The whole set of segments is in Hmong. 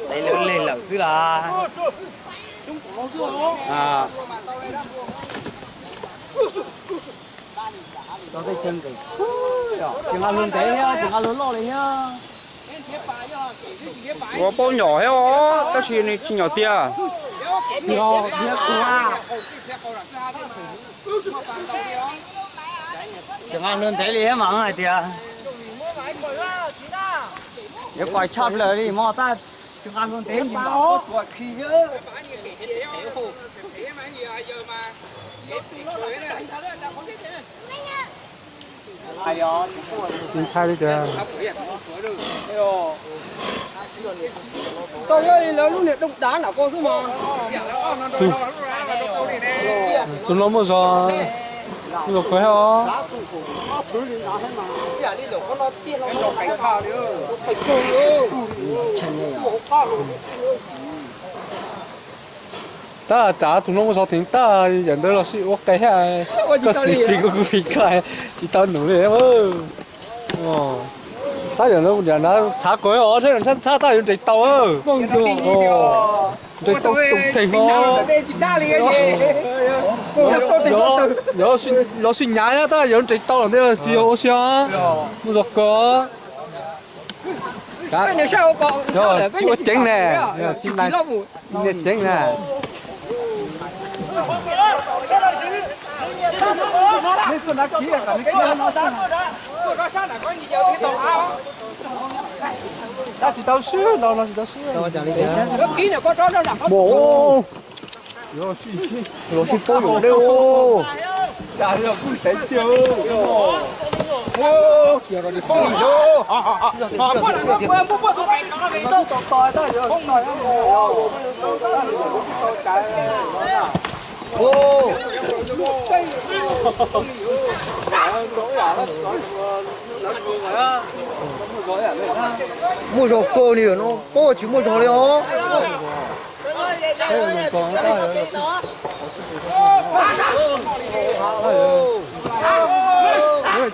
Tes lawv leg lawm xwb las. Tseem nqa luag ntev thiab, tseem nqa luag loj li thiab. Ua paub nyom thiab os, tab sis nws tsis nyom tiag. Tseem nqa luag ntev li thiab mas hais tias yuav pais tshaj plaws li mas tab tseem nqa luag ntev li mas. Ntshai li tias tau lawv lub niag doo dav nram ko xwb mas. Tus no muaj zog, muaj zog kawg os. Tab tsam tus no muaj zog theem tab yam ntawd los sis ua qe thiab. Koj xis pis koj kuj pis koj tsis tau num li. Tab yam ntawd txhav kawg os, txhab tab yuav nres tau. Nres tau tus theem os. Los sib nyav tab yuav nres tau los ntej tsis yog ua si os. Muaj zog kawg. Tsis ua ceev ne, tsis niaj ceev na. Tab tsis tau swb, no no tsis tau swb. Los sib paub yus dej. Muaj zog kawg li no, paub tsis muaj zog li os.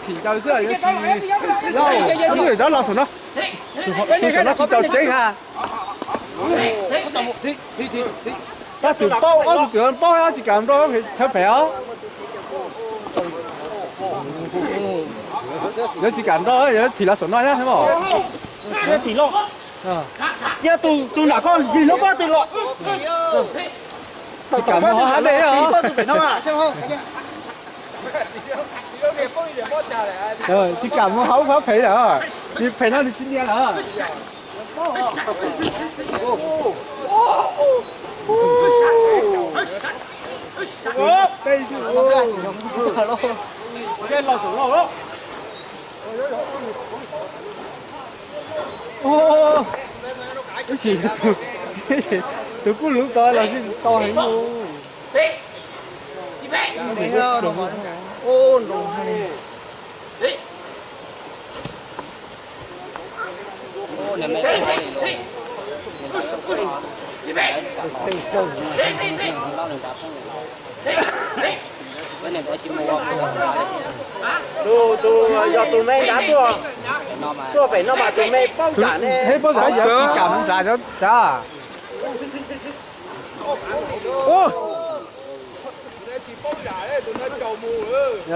Thim ntawd xwb, yog tsis, yog, yog, yog los saum no, saum no tsis tau ceev na. Tab twm paub, ob tug twm paub tsis kam nrog thawv pem os. Yog tsis kam nrog, yog thim los saum no thiab. Cia tus nram koj zig lub pob tw los. Tsis kam mus hauv hav dej os. Tsis kam mus hauv qhov phem lawm, nws phem no nws tsis nias lawm. Tus kuj luv tod los sib tau heev. Tus, tus, yog tus me nrad tuaj, tuaj pem no mas tus me paub zam ne. Paub zam, yog tsis kam nrad, yog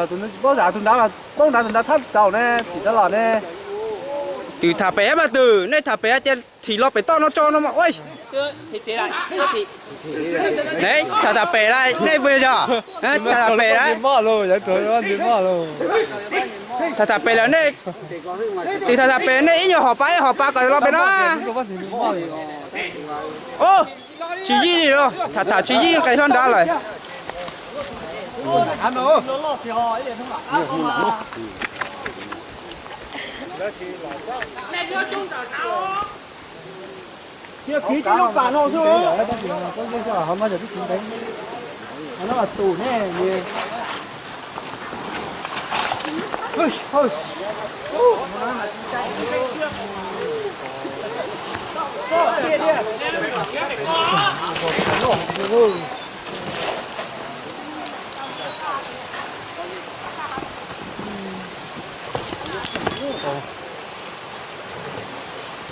tus no tsis paub zam, tus nrad paub nrad, tus nrad thab tsaus ne, thim rov los ne. Twm tham pem mas twm, nej tham pem hais tias thim los pem toj no tso no mas ua. Ne tham tham pem lawm, nej puas yog? Tham tham pem lawm. Tham tham pem lawm, nej, twm tham tham pem, nej ib nyuag hom pa ib hom pa kom los pem no. Tsis yij li los, tham tham tsis yij nqes hlob nrad lawm.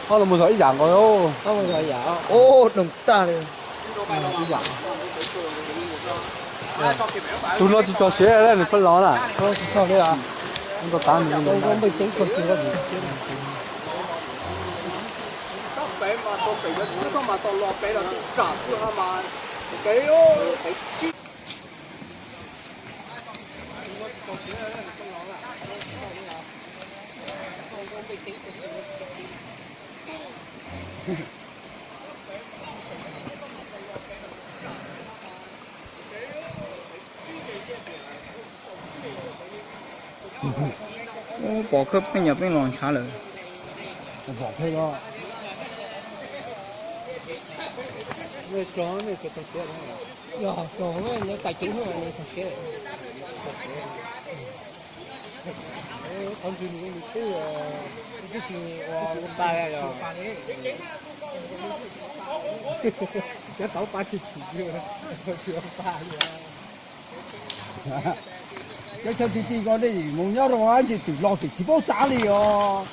Ob no mus zog ib yam nkaus. Ub, doog tag li. Tus no tsis txog siav, nws pheej los na. Tsis txog li. Ntau tav nws. Ub, pom khawb pheej nyuam pheej los ntshav lawm. Cov tauv pa tsis thim, tsis ua pa li. Cov chaw ti ti ko nej mus nyob rau ntsis twm los twm tsis paub txav li os.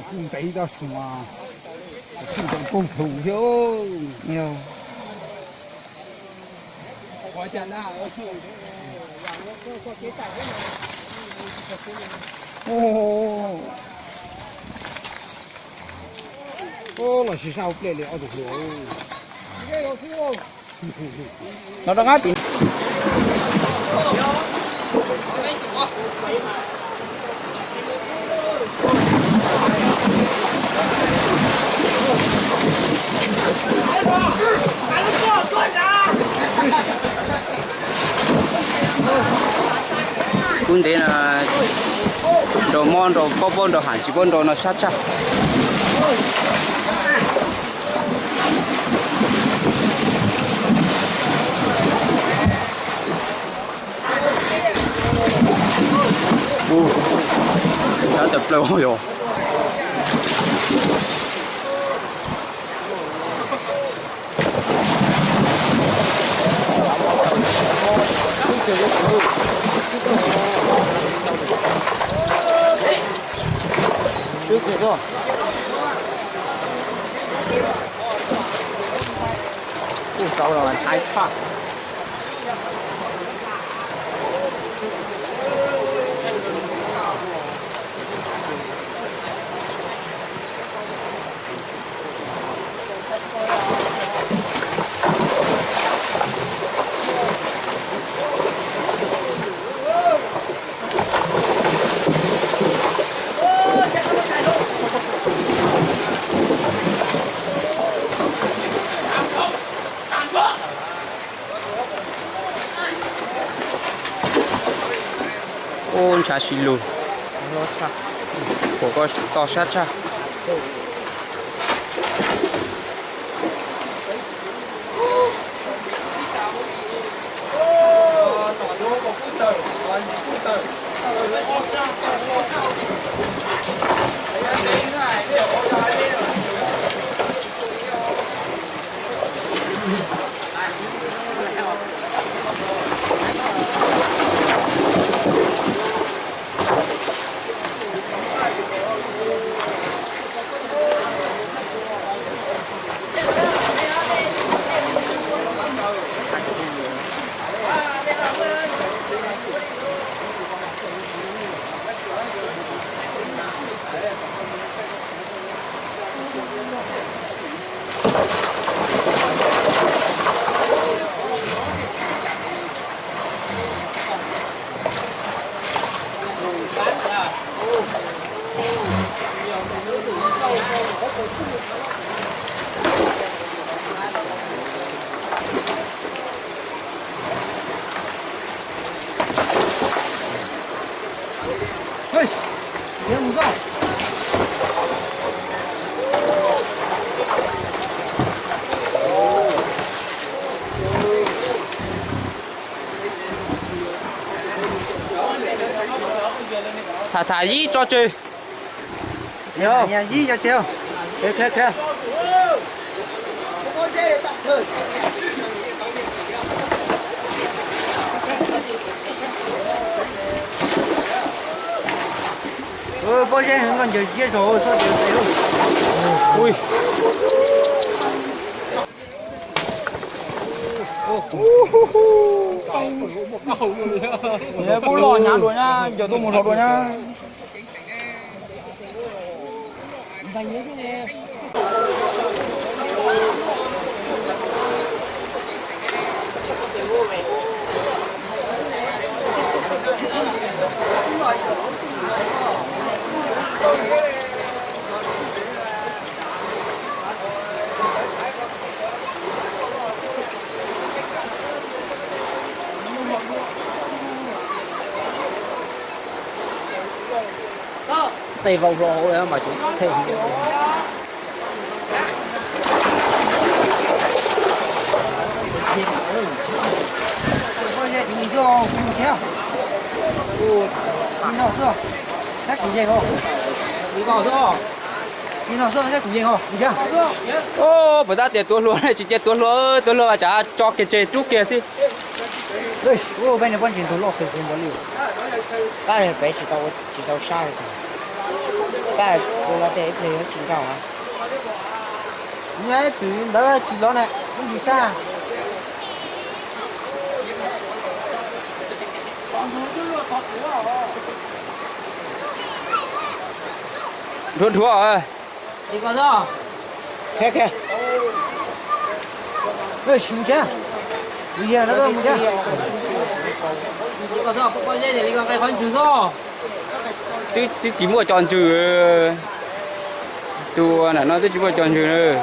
Kuj ntev tab sis mas kuj ntev poog thaum thiab. Ub, los sib sab hauv pliaj li ob tug hluas. No rov qab tim. Kuj ntev no, nrau mob nrau pob pob nrau ham tsis paub nrau no sab tshaj. Sab tawm plaws yog. Ub, tau los ntshai tshaj. Ub, ntshav si lug. Pom ko to sab tshaj. Tham yib tso tseg. Yib tso tseg. Pob zeb heev, koj ncaws siab zog txhob tias. Puab los hnyav dua nyab, ncaws tuaj mus zog dua nyab. Tej vau hlo hauv mas tseem them. Puas tab tias tuav hluas tsis cia tuav hluas, tuav hluas mas tsam tso kiag tseg rub kiag xwb. Peb tsis tau, tsis tau sab li. Tab tus no tej ib pliag yuav tsis nkag. Nyob ib tus ntawd tsis lov na, ib ntsis sab. Dhuav dhuav. Twb tsis muaj cov ntsws. Tus ua ntawm no twb tsis muaj cov ntsws.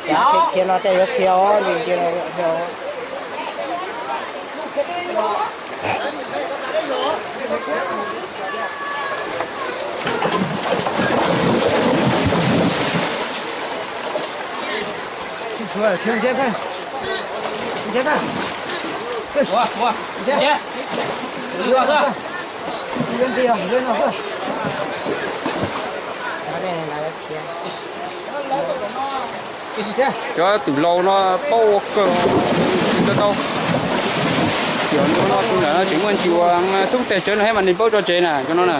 Khiav no tej yuav khiav, khiav. Cov tus laus no paub ua kawg, tsis tau tau. Cov no tus ntawm no tseem muaj ntsis ua xub teg tsawv no thiab mas nws paub tso tsev na cov no na.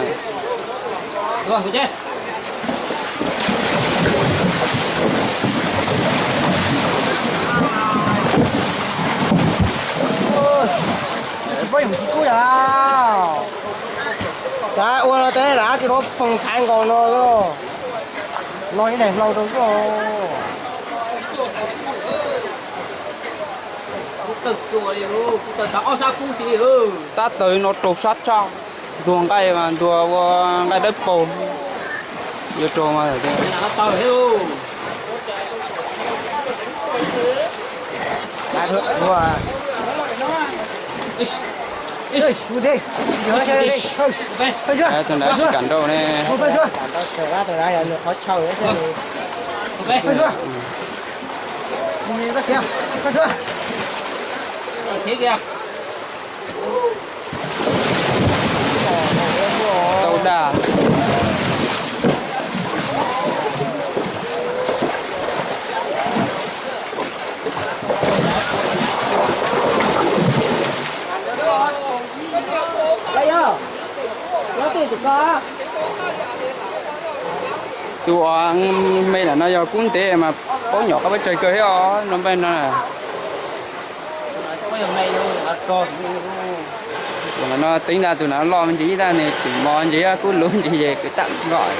Ua no tej rab tsis tau foom thaiv nkaus no. Los ib daim hlau rau koj. Tab tawg no raug sab tshaj. Ntuag nqaij mas ntuag ua nqaij dawb paug. Yuav raug mas. Tus nrad tsis kam nrauj ne. Tau dag. Tus uas me ntawm no yog kub ntev mas paub nyom qab peb tsawg kawg thiab os, no npaj no. Tus no teeb ntag, tus no loj me ntsis ib tag ne, tus mos ntsis kub luv ntsis ces kwv tam nkaus.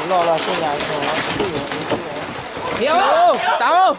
Loj los xij nyas. Tau.